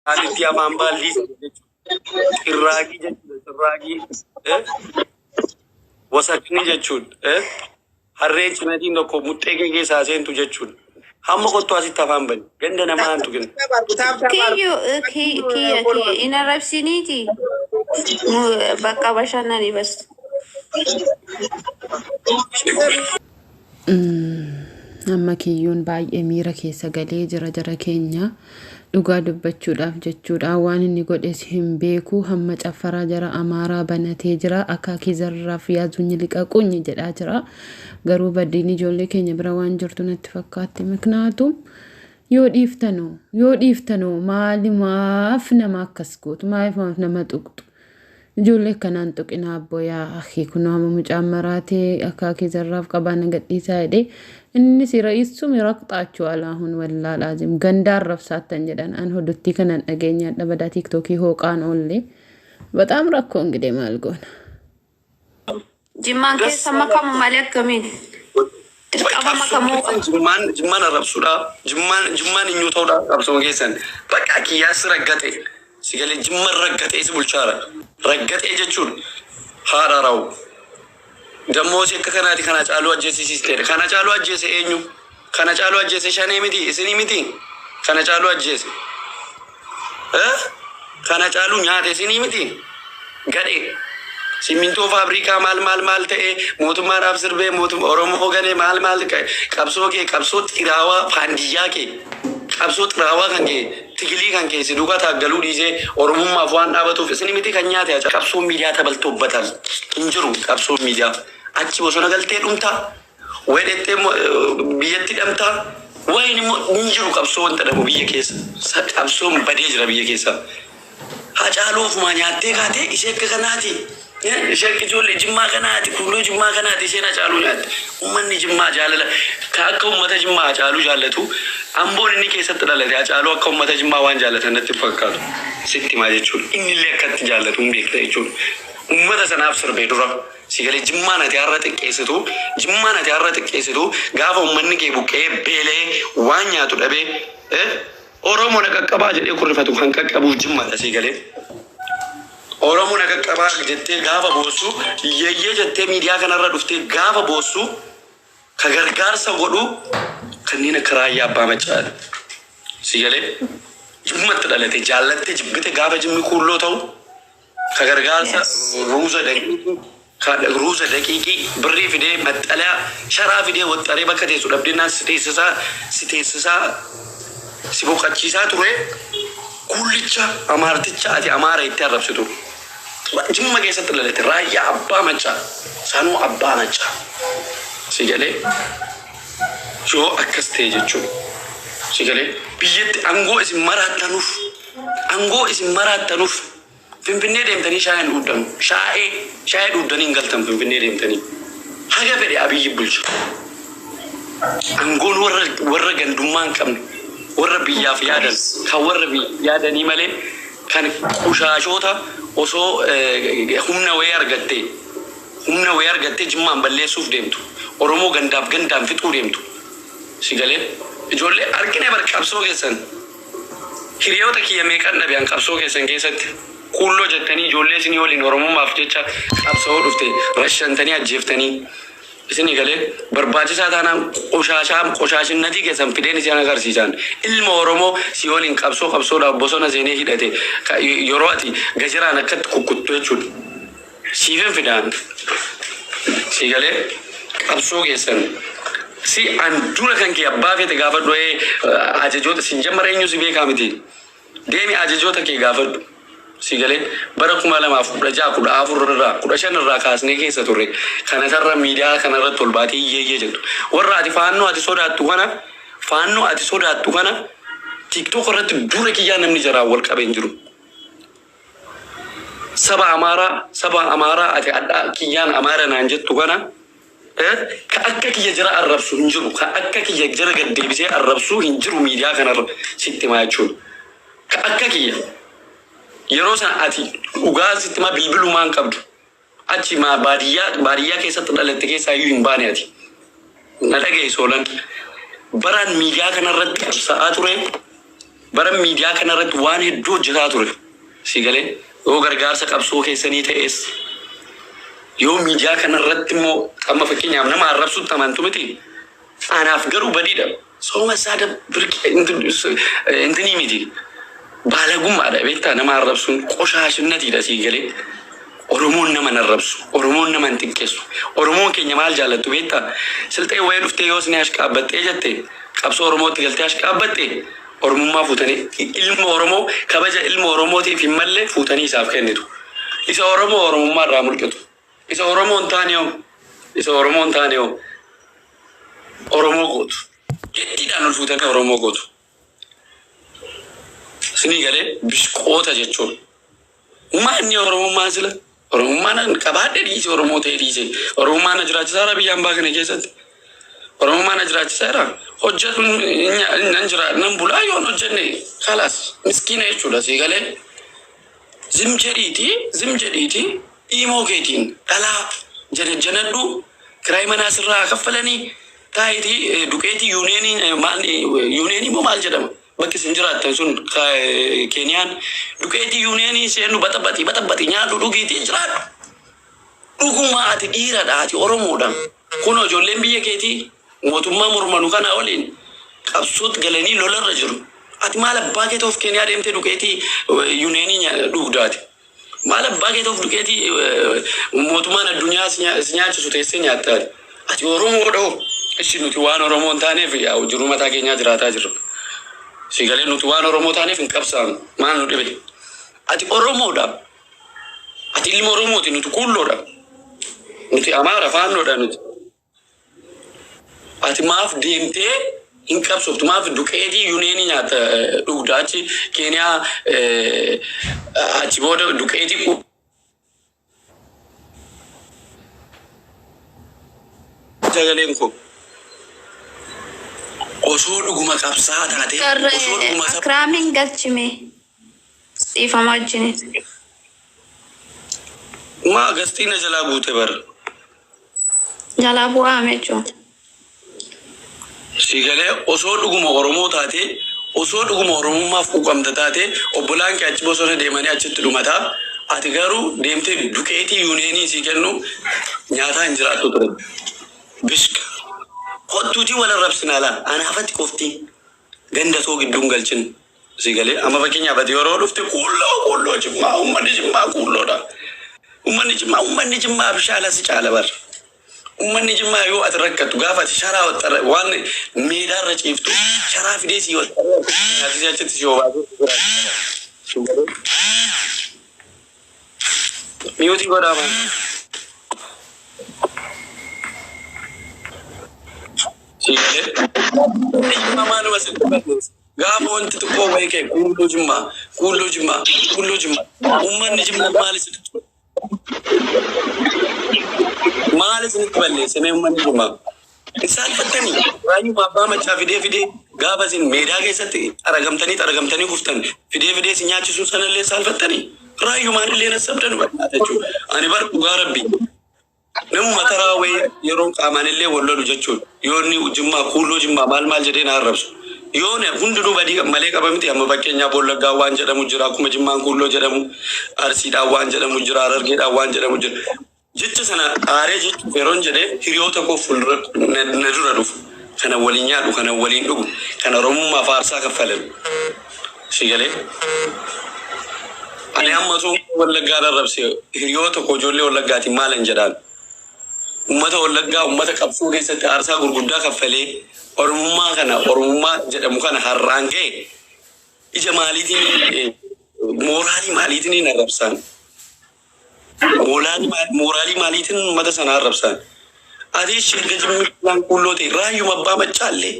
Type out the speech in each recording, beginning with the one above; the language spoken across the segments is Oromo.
Qaallittii afaan baallii jechuudha. Xirraaqii jechuudha. Xirraaqii. Wasakni jechuudha. Harreen cinatiin tokko muxxee kee keessaa seentu jechuudha. Hamma kottu asitti afaan bani. Ganda namaa hantu kenna. Kiyyu kiyya kiyya hin arrabsiniiti. Bakka bashannani bas. Amma kiyyuun baay'ee miira keessa galee jira jara keenya dhugaa dubbachuudhaaf jechuudha waan inni godhes hin beeku hamma caffaraa jara amaaraa banatee jira akaakii zarraaf yaazuunyi liqaquunyi jedhaa jira garuu baddiin ijoollee keenya bira waan jirtu natti fakkaatti miknaatu yoo dhiiftanoo yoo dhiiftanoo maalimaaf nama akkas gootu maaliif nama tuqxu Ijoollee akkanaa hin tuqinaa abboo yaa akhi kunoo amma mucaan maraatee akaakii zarraaf qabaa na gadhiisaa jedhee innis ra'iissumi raqxaachuu alaahun wallaa laazim gandaa arrabsaattan jedhan an hoduttii kanan dhageenya hadha badaa tiiktookii hooqaan oolle bataam rakkoo ingidee maal goona. Jimmaan keessa makamu malee akkamiin? Dirqama makamuu qaba. Jimmaan jimmaan arrabsuudha. Jimmaan jimmaan eenyu ta'uudha qabsoo keessan. Bakka kiyyaas raggate. Si galee jimmaan raggatee si bulchaara. Raggatee jechuun haadha rawu. Dammoosii akka kanaati kana caaluu ajjeesisiisteedha. Kana caaluu ajjeese eenyu? Kana caaluu ajjeese shanee miti isinii miti? Kana caaluu ajjeese. Eh? Kana caaluu nyaate isinii miti? Gadhee. Simmintoo faabrikaa maal maal maal ta'ee mootummaadhaaf sirbee mootummaa Oromoo ganee maal maal qabsoo kee qabsoo xiraawaa faandiyyaa kee qabsoo xiraawaa kan kee tigilii kan kee si duukaa taaggaluu dhiisee Oromummaaf waan dhaabatuuf isin miti kan nyaate haca. Qabsoon miidiyaa tabaltoobbatal hin jiru qabsoon miidiyaa achi bosona galtee dhumtaa wayi dhettee biyyatti dhamtaa wayin immoo hin jiru qabsoo wanta dhabu biyya keessa qabsoon badee jira biyya keessa. Hacaaluu ofumaa nyaattee kaatee ishee akka kanaati. Ishee akka ijoollee jimmaa kanaati. Kuuloo jimmaa kanaati isheen Hacaaluu nyaatte. Uummanni jimmaa jaalala ka akka uummata jimmaa Hacaaluu jaallatu Amboon inni keessatti dhalate Hacaaluu akka uummata jimmaa waan jaallatan natti hin fakkaatu. Sitti himaa jechuudha. Inni illee akkatti jaallatu hin beekta jechuudha. Uummata sanaaf sirbee dura. Si galee jimmaan ati har'a xiqqeessitu jimmaan ati har'a xiqqeessitu gaafa uummanni kee buqqa'ee beela'ee waan nyaatu dhabee Oromo na qaqqabaa jedhee kurrifatu kan qaqqabuuf jimmaadha sii galee. Oromo na qaqqabaa jettee gaafa boossu yeyyee jettee miidiyaa kanarra dhuftee gaafa boossu ka gargaarsa godhu kanneen akka raayyaa abbaa maccaadha. Sii galee jimmatti dhalate jaallattee jibbite gaafa jimmi kuulloo ta'u Ka gargaarsa ruuza daqiiqii ka ruuza daqiiqii birrii fidee maxxalaa sharaa fidee waxxaree bakka teessu dhabdennaan si teessisaa si teessisaa si boqachiisaa ture kuullicha amaarticha ati amaara itti arrabsitu jimma keessatti dhalate raayyaa abbaa maccaa sanuu abbaa maccaa si galee yoo akkas ta'e jechuudha si galee biyyatti angoo isin maraattanuuf Angoo isin maraattanuuf Finfinnee deemtanii shaayee hin dhuuddanu. Shaayee shaayee dhuuddanii hin galtan Finfinnee deemtanii. Haga fedhe Abiyyi bulcha. Angoon warra warra gandummaa hin qabne warra biyyaaf yaadan kan warra biyyaaf yaadanii malee kan qushaashoota osoo humna wayii argattee humna wayii argattee jimmaan balleessuuf deemtu. Oromoo gandaaf gandaan fixuu deemtu. Si galee ijoollee argine bar qabsoo keessan. Hiriyoota kiyya meeqan dhabe an qabsoo keessan keessatti. Kuulloo jettanii ijoollee isinii waliin Oromummaaf jecha qabsa'uu dhufte rashantanii ajjeeftanii. Isinii galee barbaachisaa taanaan qoshaashaa qoshaashinnatii keessan fideen isin agarsiisaan. Ilma Oromoo si waliin qabsoo qabsoodhaaf bosona seenee hidhate yeroo ati gajaraan akkatti kukkuttu jechuudha. Siifin fidaan. Sii galee qabsoo keessan si an dura kan kee abbaa feete gaafadhu ee ajajoota si jammar eenyu si beekaa miti deemi ajajoota kee gaafadhu si galee bara 2016 14 irraa 15 irraa kaasnee keessa turre kana sarara miidiyaa kana irratti ol baatee iyyeeyyee jettu warra ati faannoo ati sodaattu kana faannoo ati sodaattu kana tiktok irratti dura kiyyaa namni jaraan wal qabee hin jiru. Saba Amaaraa, saba Amaaraa ati hadhaa kiyyaan Amaara naan jettu kana ka akka kiyya jara arrabsu hin jiru. Ka akka kiyya jara gad deebisee arrabsu hin jiru miidiyaa kanarra sitti himaa jechuudha. Ka akka kiyya yeroo sana ati dhugaa sitti himaa bilbilumaa hin qabdu. Achi maa baadiyyaa baadiyyaa keessatti dhalatte keessaa iyyuu hin baane ati. Na dhaga'i Soolan. Baraan miidiyaa kanarratti qabsa'aa ture. Bara miidiyaa kanarratti waan hedduu hojjetaa ture. Si galee yoo gargaarsa qabsoo keessanii ta'es yoo miidiyaa kanarratti immoo amma fakkeenyaaf nama arrabsutti amantu miti. Anaaf garuu badiidha. Sooma saada birqee intinii miti. Baalagummaadha beektaa nama arrabsuun qoshaashinnatiidha si galee. Oromoon nama hin arrabsu. Oromoon nama hin xiqqeessu. Oromoon keenya maal jaallattu beektaa? Silxee wayii dhuftee yoo isin ashqaabbattee jette qabsoo Oromootti galtee ashqaabbatte Oromummaa fuutanii ilma Oromoo kabaja ilma Oromootiif hin malle fuutanii isaaf kennitu. Isa Oromoo Oromummaa irraa mulqitu. Isa Oromoo hin taane hoo? Isa Oromoo hin taane hoo? Oromoo gootu. Giddiidhaan ol fuutanii Oromoo gootu. Isinii galee bishqoota jechuun. Maanni Oromummaa sila? Oromummaan qabaadhe dhiise Oromoo ta'e dhiise. Oromummaan na jiraachisaa jira biyya ambaa kana keessatti. Oromummaan na jiraachisaa jira. Hojjetu nan jira nan bulaa yoon hojjenne kalaas miskiina jechuudha sii galee. Zim jedhiiti zim jedhiiti dhiimoo keetiin dhalaa janajjanadhu kiraay manaa sirraa kaffalanii taayitii duqeetii yuuneenii maal yuuneenii moo maal jedhama bakki isin jiraattan sun Keeniyaan duqeetii yuuneenii seenu baxabaxi baxabaxi nyaadhu dhugiitii jiraadhu. Dhuguma ati dhiiradha ati Oromoodha. Kun ijoolleen biyya keetii mootummaa mormanu kana waliin qabsootti galanii lolarra jiru. Ati maal abbaa kee ta'uuf Keeniyaa deemtee duqeetii yuuneenii dhugdaati. Maal abbaa kee ta'uuf duqeetii mootummaan addunyaa si nyaachisu teessee nyaattaati. Ati Oromoodha hoo. Ishi nuti waan Oromoo hin taaneef yaa jiruu mataa keenyaa jiraataa jirra. Si galee nuti waan Oromoo taaneef hin qabsaanu. Maal nu dhibe? Ati Oromoodha. Ati ilma Oromooti nuti kuulloodha. Nuti Amaara faannoodha nuti. Ati maaf deemtee hin qabsooftu maaf duqeetii yuuneenii nyaata dhugda achi Keeniyaa achi booda duqeetii sagaleen koo osoo dhuguma qabsaa taate osoo dhuguma saba Akraamiin galchime. Dhiifama wajjin. Maa gastiin na jalaa guute bara. Jalaa bu'aame jechuudha. Si galee osoo dhuguma Oromoo taate osoo dhuguma Oromummaaf quuqamta taate obbolaan kee achi bosona deemanii achitti dhumataa ati garuu deemtee duqeetii yuuneenii sii kennu nyaataa hin jiraattu ture. Bishka. Kottuutii wal arrabsinaa laa anaafatti qofti ganda too gidduun galchin. Si galee amma fakkeenyaaf ati yeroo dhufte kuulloo kuulloo jimmaa uummanni jimmaa kuulloodha. Uummanni jimmaa uummanni jimmaa bishaala si caala bara. Uummanni jimmaa yoo ati rakkattu gaafa ati sharaa waxxara waan meedaarra ciiftu sharaa fidee si waxxaree nyaatisi achitti si obaasee si jiraachisa. Miyuutii godhaa maal? Si galee jimmaa maaluma sitti balleessa. Gaafa wanti xiqqoo wayii ka'e kuulloo jimmaa kuulloo jimmaa kuulloo jimmaa uummanni jimmaa maali sitti maali isinitti balleesse mee uummanni jimmaa? Hin saalfattanii raayyuma abbaa machaa fidee fidee gaafa isin meedaa keessatti xaragamtanii xaragamtanii kuftan fidee fidee isin nyaachisuu sanallee saalfattanii raayyumaan illee nassabdan barbaada jechuudha. Ani bar dhugaa rabbi namuma taraa wayii yeroo qaamaan illee wal lolu jechuudha. Yoo inni jimmaa kuulloo jimmaa maal maal jedhee na arrabsu. Yoo hundinuu badii malee qaba miti amma fakkeenyaaf Wallaggaa waan jedhamu jira akkuma jimmaan kuulloo jedhamu Arsiidhaan waan jedhamu jira Harargeedhaan waan jedhamu jira. Jecha sana aaree jechuuf yeroon jedhee hiriyoota koo fuuldura na dura dhufu. Kana waliin nyaadhu kana waliin dhugu kana Oromummaa faarsaa kaffalan. Si galee ani amma osoo Wallaggaa arrabse hiriyoota koo ijoollee Wallaggaatiin maalan jedhaan. Uummata Wallaggaa uummata qabsoo keessatti aarsaa gurguddaa kaffalee Oromummaa kana Oromummaa jedhamu kana har'aan ga'e ija maaliitiin mooraalii maaliitiin hin arrabsaan? Mooraalii maaliitiin uummata sana arrabsaan? Ati ishee jimmiidhaan kuulloo ta'e raayyuma abbaa maccaallee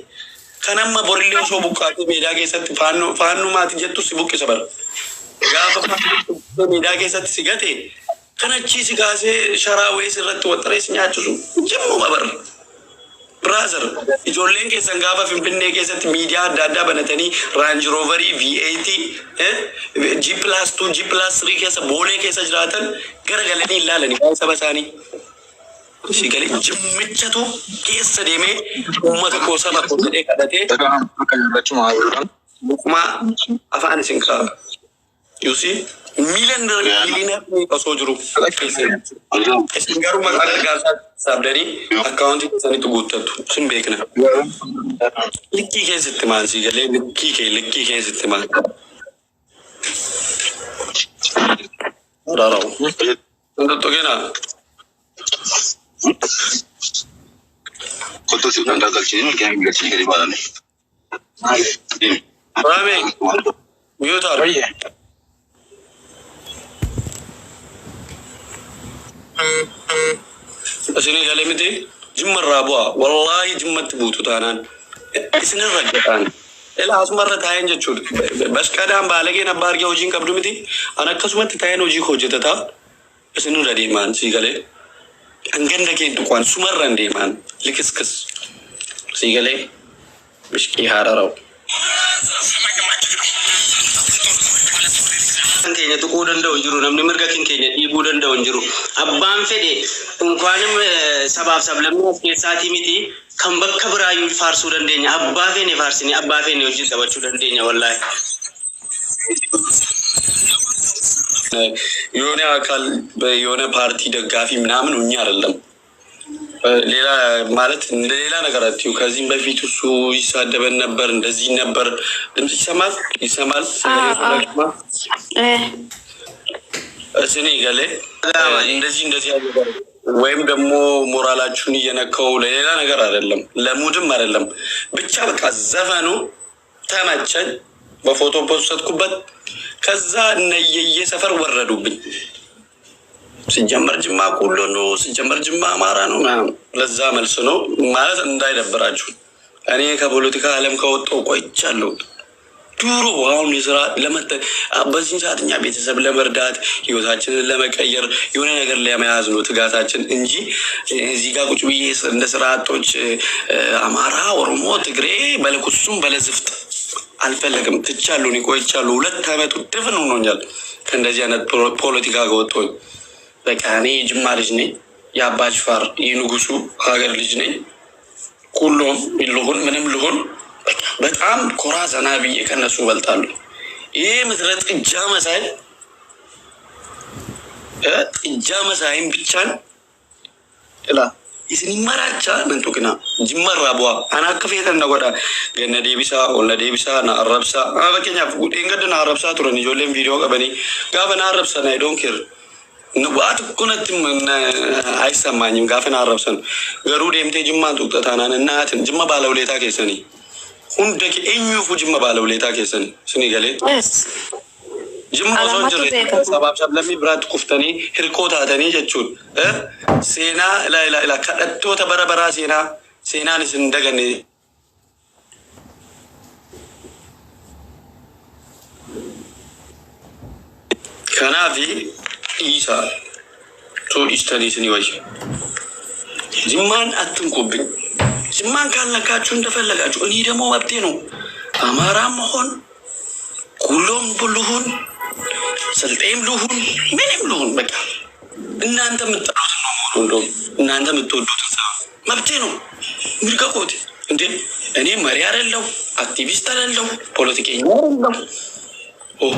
kan amma borillee osoo buqqaatee meedaa keessatti faannoo faannoo maatii jettu si buqqisa bara. Gaafa faannoo meedaa keessatti si gate kan achii si kaasee sharaa wayii sirratti waxxaree si nyaachisu jimmuma bara. Brother, ijoolleen keessan gaafa Finfinnee keessatti miidiyaa adda addaa banatanii Range Roverii, V8, G plus 2, G plus 3 keessa boolee keessa jiraatan gara galanii ilaalanii waa'ee saba isaanii. Si galee jimmichatu keessa deemee uummata koo saba koo jedhee kadhatee. Luqmaa afaan isin qaba. You see? Miiliyoona osoo jiru keessa. Isin garuu maqaa gargaarsaa saabdanii akkaawuntii keessanitti guuttattu. Sin beekna. Likkii keessatti maal si galee likkii kee likkii keessatti maal. Daraw. Tuttuqina. Kottu si dandaa galchini keenya galchini gadi baadani. Raame mute arg. Isinii galee miti jimma irraa bu'a. Wallaahi jimmatti buutu taanaan. Isin irra gataan. Ila asumarra taa'een jechuudha. Bashqadaan baalageen abbaa argee hojii hin qabdu miti. An akkasumatti taa'een hojii koo hojjetataa. Isin irra deemaan sii galee. An ganda kee tuqaan sumarra hin deemaan. Likiskis. Sii galee. Bishqii haadha. Kan keenya tuquu danda'u hin jiru, namni mirga kan keenya dhiibuu danda'u hin jiru. Abbaan fedhe unkwaanim sabaaf sablammii as keessaatii miti kan bakka biraayyuu faarsuu dandeenya. Abbaa feene faarsinee abbaa feene wajjin taphachuu dandeenya wallaahi. የሆነ አካል የሆነ ፓርቲ ደጋፊ ምናምን ሁኜ አይደለም። ሌላ ማለት እንደ ሌላ ነገር አትዩ። ከዚህም በፊት እሱ ይሳደበን ነበር፣ እንደዚህ ነበር። ድምፅ ይሰማል ይሰማል። Eh, እስኔ ገሌ እንደዚህ እንደዚህ ያለ ነገር ወይም ደግሞ ሞራላችሁን እየነካው ለሌላ ነገር አይደለም፣ ለሙድም አይደለም። ብቻ በቃ ዘፈኑ ተመቸኝ፣ በፎቶ ፖስትኩበት። ከዛ እነየየ ሰፈር ወረዱብኝ። ሲጀመር ጅማ ቁሎ ነው፣ ሲጀመር ጅማ አማራ ነው ምናምን። ለዛ መልስ ነው ማለት እንዳይደብራችሁ። እኔ ከፖለቲካ ዓለም ከወጣሁ ቆይቻለሁ። ድሮ አሁን የስራ ለመጠ በዚህን ሰዓት እኛ ቤተሰብ ለመርዳት ህይወታችንን ለመቀየር የሆነ ነገር ለመያዝ ነው ትጋታችን እንጂ እዚህ ጋር ቁጭ ብዬ እንደ ስራ አጦች አማራ፣ ኦሮሞ፣ ትግሬ በለኩሱም በለዝፍጥ አልፈለግም። ትቻለሁ። እኔ ቆይቻለሁ። 2 ዓመቱ ድፍን ሆኖኛል ከእንደዚህ አይነት ፖለቲካ ከወጣሁኝ። በቃ እኔ የጅማ ልጅ ነኝ። የአባ ጅፋር የንጉሱ ሀገር ልጅ ነኝ። ሁሉም ልሁን ምንም ልሁን በቃ በጣም ኮራ ዘና ብዬ ከነሱ እበልጣለሁ። ይሄ ምድረ ጥጃ መሳይ ጥጃ መሳይን ብቻን ላ isin maracha nan tuqina jimmarraa bu'a ana akka feetan na godha ganna deebisaa ol na deebisaa na arrabsaa. Amma fakkeenyaaf dheengadda na arrabsaa turan ijoolleen viidiyoo qabanii gaafa na arrabsan I don't care. Waa tokko natti አይሰማኝም gaafa na arrabsan. Garuu deemtee jimmaan tuqxa taanaan innaatin jimma baalawleetaa keessanii hunda eenyuufuu jimma baalawleetaa keessanii isinii galee yes. Jimma osoo hin Alaamaatu jirre beekama. sabaaf sablammii biraatti kuftanii hirkoo taatanii jechuudha. Seenaa ila ila ila kadhattoota bara baraa seenaa seenaan isin daganne. Kanaafi dhiisaa too dhiistanii isinii wayya. ጅማን አትንኩብኝ። ጅማን ካልነካችሁ እንደፈለጋችሁ። እኔ ደግሞ መብቴ ነው። አማራም መሆን ኩሎም ልሁን ስልጤም ልሁን ምንም ልሁን በቃ እናንተ የምትጠሉትን ነው መሆኑ። እንደውም እናንተ የምትወዱትን ሳይሆን መብቴ ነው። ምርቀቆት እንዴ እኔ መሪ አይደለሁ፣ አክቲቪስት አይደለሁ፣ ፖለቲከኛ አይደለሁ። ኦ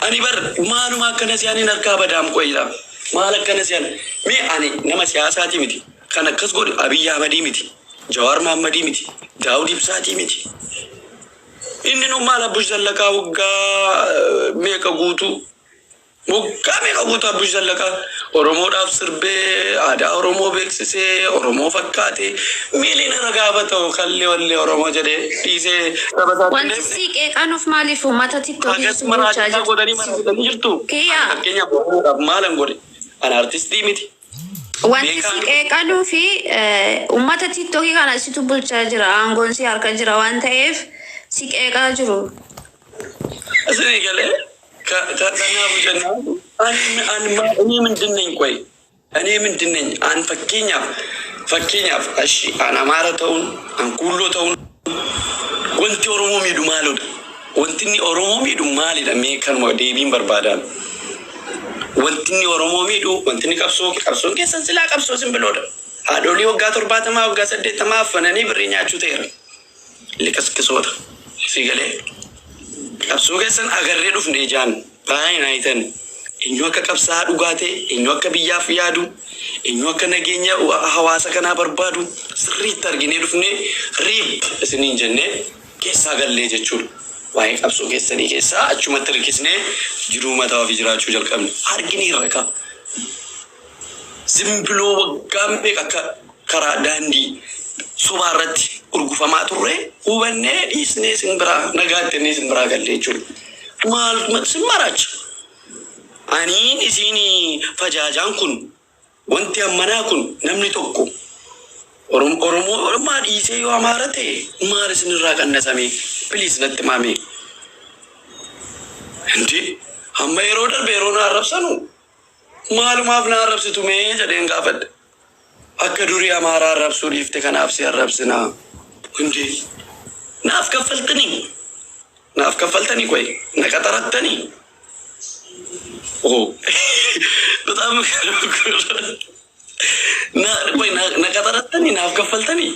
ani bar maaluma akkana si'anin harkaa badaam qoyidha. Maal akkana si'an mee ani nama siyaasaati miti. Kan akkas godhu Abiyyi Ahmadii miti. Jawaar Mahammadii miti. Daawud Ibsaatii miti. Inni nu maal Abbush Zallaqaa waggaa meeqa guutuu waggaa meeqa guutuu Abbush Zallaqaa Oromoodhaaf sirbee aadaa Oromoo beeksisee Oromoo fakkaatee miiliin gaafa ta'u kallee wallee Oromoo jedhee dhiisee saba isaatti hin Wanti deemne. si qeeqanuuf maaliif uummata TikTokii Hagas si bulchaa maraachisaa jirtu? godhanii maraatanii jirtu. Kiyya. Fakkeenyaaf Oromoodhaaf maalan godhe? Ani artistii miti. Wanti Beekaa si miti. qeeqanuu fi uummata TikTokii kana situ bulchaa jira. Aangoon si harka jira waan ta'eef si qeeqaa jiru. Isinii galee kanaafuu jennaan ani እኔ ምንድን ነኝ? ቆይ እኔ ምንድን ነኝ? አን fakkeenyaaf fakkeenyaaf እሺ አን አማራ ta'uun an kuulloo ta'uun wanti Oromoo miidhu maalidha? Wanti inni Oromoo miidhu maalidha? Mee kanuma deebiin barbaadaan. Wanti inni Oromoo miidhu wanti inni qabsoo qabsoon keessan silaa qabsoo simbiloodha. Haadholii waggaa 70 waggaa 80 affananii birrii nyaachuu ta'eera. Liqasqisoota. Si galee. Qabsoo keessan agarree dhufne ijaan baay'een haayitan. Eenyu akka qabsaa'aa dhugaa ta'e, eenyu akka biyyaaf yaadu, eenyu akka nageenya hawaasa kanaa barbaadu sirriitti arginee dhufne riib isiniin jennee keessaa gallee jechuudha. Waa'ee qabsoo keessanii keessaa achumatti hirkisnee jiruu mataa ofii jiraachuu jalqabne. Argineerra qaba. Zimbiloo waggaa meeqa akka karaa daandii sobaa irratti urgufamaa turre hubannee dhiisnee isin biraa nagaatti jennee isin biraa gallee jechuudha. Maal sin maraacha? Aniin isiin fajaajaan kun wanti ammanaa kun namni tokko Oromoo Oromaa dhiisee yoo Amaara ta'e maal isinirraa qannasame? Please natti maame. Hindi hamma yeroo darbe yeroo na arrabsanu maalumaaf na arrabsitu mee jedheen gaafadhe. Akka durii Amaaraa arrabsuu dhiifte kanaaf si arrabsinaa. Hindi naaf kaffaltanii naaf kaffaltanii qoy na qaxarattanii. Oh, በጣም na qoy na qaxarattanii naaf kaffaltanii.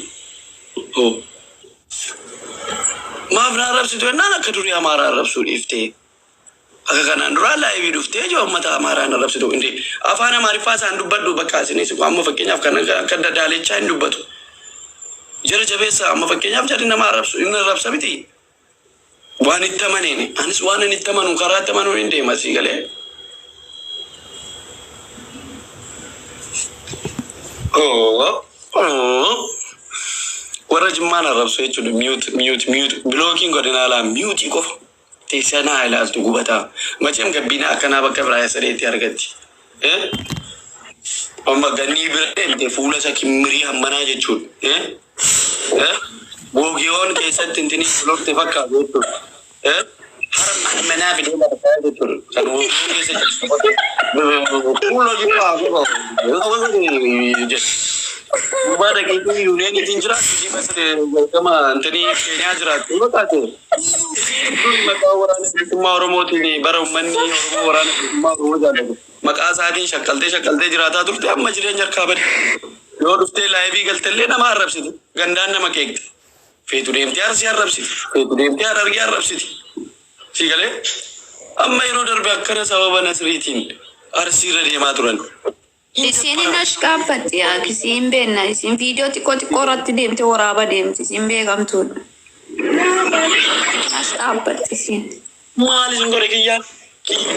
Oh, maaf na arrabsitu jennaan akka durii Amaaraa arrabsuu dhiiftee. Akka kanaan duraa live dhuftee jiru uummata Amaaraan arrabsitu. Inde afaan Amaariffaa isaan dubbadhu bakka isinis amma fakkeenyaaf kan akka dadaalechaa hin dubbatu. Jara jabeessa amma fakkeenyaaf jarri nama arrabsu inni arrabsa miti. Waan itti amaneen anis waan inni itti amanu karaa itti amanuun hin deema sii galee. Oh, oh. Warra Jimmaan arrabsu jechuudha. Mute, mute, mute. Blockiin godina alaa mute qofa. Teessanaa ilaaltu gubataa. Maceem gabbina akkanaa bakka biraa sadeetti argatti. Eh? Amma gannii bira deemte fuula isa kimmirii hammanaa jechuudha. Eh? Eh? Googiyoon keessatti intini lolte fakkaatu jechuudha. Eh? Harma hammanaa fidee lafa jechuudha. Kan googiyoon keessa jiru. Fuula jibbaa jedhu. Gubbaa dhaqiitii yuuniyooniitiin jiraattu jiba gama intini Keeniyaa jiraattu fakkaate. Maqaa waraana bilisummaa Oromootiin bara uummanni Oromoo waraana bilisummaa Oromoo jaallatu. Maqaa isaatiin shakkaltee shakkaltee jiraataa turte amma jireenya harkaa bade. Yoo dhuftee live galtellee nama arrabsiti. Gandaan nama keekte. Feetu deemtee Arsii arrabsiti. Feetu deemtee Harargee arrabsiti. Si galee amma yeroo darbe akkana sababa Nasriitiin Arsiirra deemaa turan. Isiin hin ashqaabbatti yaa isiin beekna isiin viidiyoo xiqqoo xiqqoo irratti deemte waraaba deemti isiin beekamtuudha. Ashqaabbatti isiin. Maal isin godhe kiyyaan?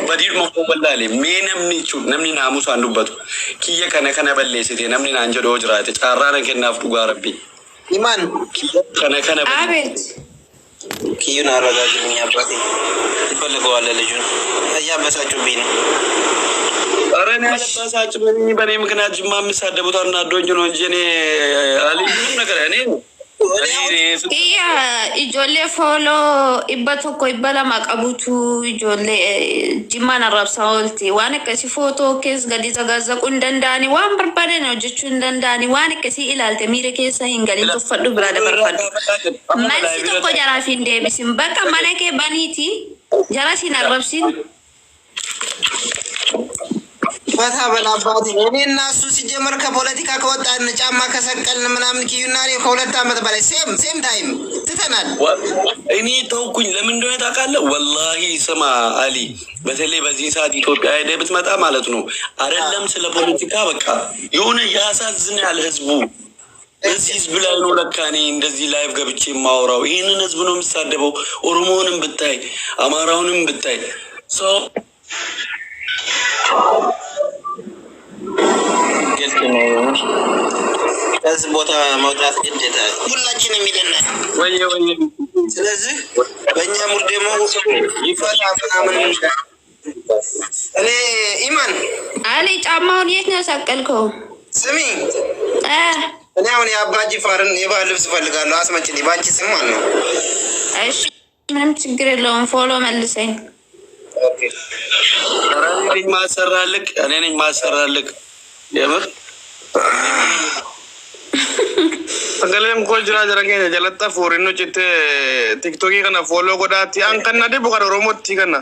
Badiidhuma koo wallaale mee namni jechuun namni naamusaan dubbatu kiyya kana kana balleessite namni naan jedhu yoo jiraate carraa nan kennaaf dhugaa rabbi. Iman Kiyya kana kana አቤት ኪዩን አረጋግልኝ አባቴ። ይፈልገዋል ልጁን እያበሳጩብኝ ነው። ኧረ እኔ አልበሳጭም። እኔ በእኔ ምክንያት ጅማ የሚሳደቡት አናዶኝ ነው እንጂ እኔ አሊ ምንም ነገር እኔ Kiyya ijoollee follow 100 200 qabutu ijoollee jimmaan arrabsaa oolti. Waan akkasii footoo keessa gadi zagazzaquu hin danda'ani. Waan barbaadan hojjechuu hin danda'ani. Waan akkasii ilaalte miira keessa hin galin tuffadhu biraa dabarfadhu. Malsi tokko jaraaf hin deebisin. Bakka mana kee baniiti jara siin arrabsin. ፈታ በል አባቴ። እኔ እና እሱ ሲጀመር ከፖለቲካ ከወጣን ጫማ ከሰቀልን ምናምን ኪዩና እኔ ከ2 ዓመት በላይ same same time ትተናል። እኔ ተውኩኝ። ለምን እንደሆነ ታውቃለህ? ወላሂ ስማ አሊ፣ በተለይ በዚህ ሰዓት ኢትዮጵያ ሄደህ ብትመጣ ማለት ነው አይደለም ስለ ፖለቲካ በቃ የሆነ ያሳዝናል ህዝቡ። በዚህ ህዝብ ላይ ነው ለካ እኔ እንደዚህ live ገብቼ የማወራው። ይህንን ህዝብ ነው የምሳደበው። ኦሮሞውንም ብታይ አማራውንም ብታይ ሰው ግልጽ ነው። ከዚህ ቦታ መውጣት ግዴታ ሁላችንም ይለናል። ወየ ወየ ስለዚህ በእኛ mood ደግሞ ይፈታ ምናምን እኔ ኢማን አሊ ጫማውን የት ነው የሰቀልከው? ስሚ እ እኔ አሁን የአባ ጂፋርን የባህል ልብስ እፈልጋለሁ። አስመጭልኝ በአንቺ ስም ማለት ነው። እሺ ምንም ችግር የለውም። Follow መልሰኝ። ኧረ እኔ ነኝ ማሰራልክ፣ እኔ ነኝ ማሰራልክ። የምር Sagaleen koo jira jara keenya jalatti afuuriin nu citte TikTokii kana follow godhaatti an kan na dhibu kan Oromootti kana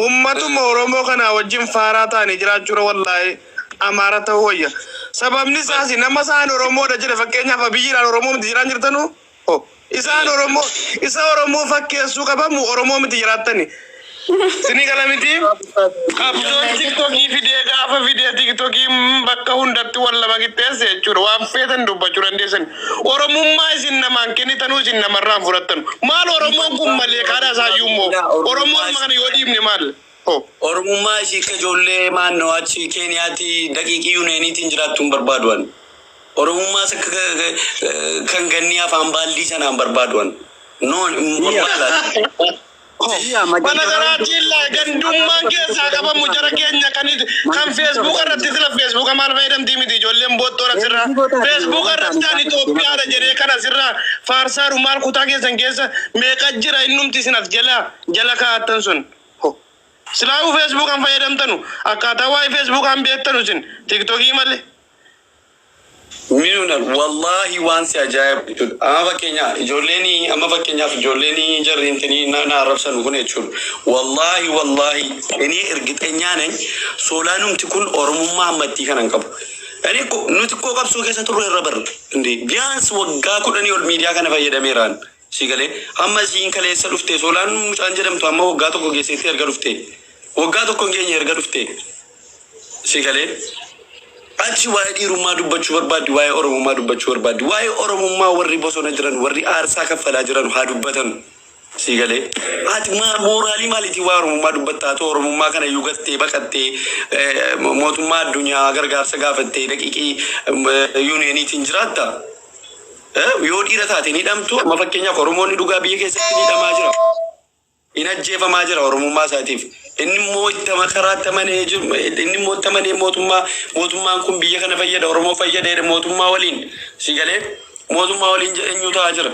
ummatuma Oromoo kana wajjin faaraa ta'anii jiraachuudha wallaahi Amaara ta'uu wayya. Sababni isaas nama isaan Oromoodha jedhe fakkeenyaaf Abiyyiidhaan Oromoo miti jiraan jirtanu. Isaan Oromoo isa Oromoo fakkeessuu qabamu Oromoo miti jiraattani. Sinii gala miti. Qabsoon tiktokii fidee gaafa fidee tiktokii bakka hundatti wal lama qixxeesse jechuudha. Waan feetan dubbachuu dandeessan. Oromummaa isin namaan kennitanuu isin namarraan fudhattanu. Maal Oromoon kun malee kaadhaa isaayyuu immoo. Oromoon kana yoo dhiibne maal? Oromummaa ishii akka ijoollee maannoo achi Keeniyaatti daqiiqii yuuneeniitiin jiraattu hin barbaadu ani. Oromummaas akka kan ganni afaan baaldii sanaan barbaadu ani. No, hin barbaadu. Banagaratiin laa gandummaan keessaa qabamu jara keenya kan kan feesbuuka irratti sila feesbuuka maal fayyadamtii miti ijoolleen boottoon asirraa feesbuuka irratti ani Itoophiyaadha jedhee kan asirraa faarsaaru maal kutaa keessan keessa meeqa jira innumti isin as jala jala kaa'attan sun. Silaafuu feesbuukaan fayyadamtanu akkaataa waa'ee feesbuukaan beektanu isin tiktokii malee. Minuun wallahi waan si ajaa'ibu jechuudha. Amma fakkeenyaaf ijoolleen amma fakkeenyaaf ijoolleen jarri intinii na arrabsan kun jechuudha. Wallahi wallahi እኔ እርግጠኛ ነኝ ሶላኑምti kun Oromummaa ammattii kana hin qabu. እኔ እኮ nuti እኮ qabsoo keessa turre irra barre እንዴ ቢያንስ waggaa 10 ol miidiyaa kana fayyadameeraan si galee amma isiin kaleessa dhufte Solaan mucaan jedhamtu amma waggaa 1 keessatti erga dhufte waggaa 1 hin geenye erga dhufte si galee achi waa'ee dhiirummaa dubbachuu barbaaddi, waa'ee Oromummaa dubbachuu barbaaddi, waa'ee Oromummaa warri bosona jiran warri aarsaa kaffalaa jiran haa dubbatan. Si galee ati maa mooraalii maaliitiin waa'ee Oromummaa dubbatta? Haa ta'u Oromummaa kana iyyuu gattee baqattee mootummaa addunyaa gargaarsa gaafattee daqiiqii yuuniyeeniitiin jiraatta. Yoo dhiira taate ni dhamtu. Amma fakkeenyaaf Oromoonni dhugaa biyya keessatti ni dhamaa jira. In ajjeefamaa jira Oromummaa isaatiif. Inni immoo itti karaatti amanee jiru inni immoo itti amanee mootummaa mootummaan kun biyya kana fayyada Oromoo fayyada jedhe mootummaa waliin si galee mootummaa waliin eenyu ta'aa jira.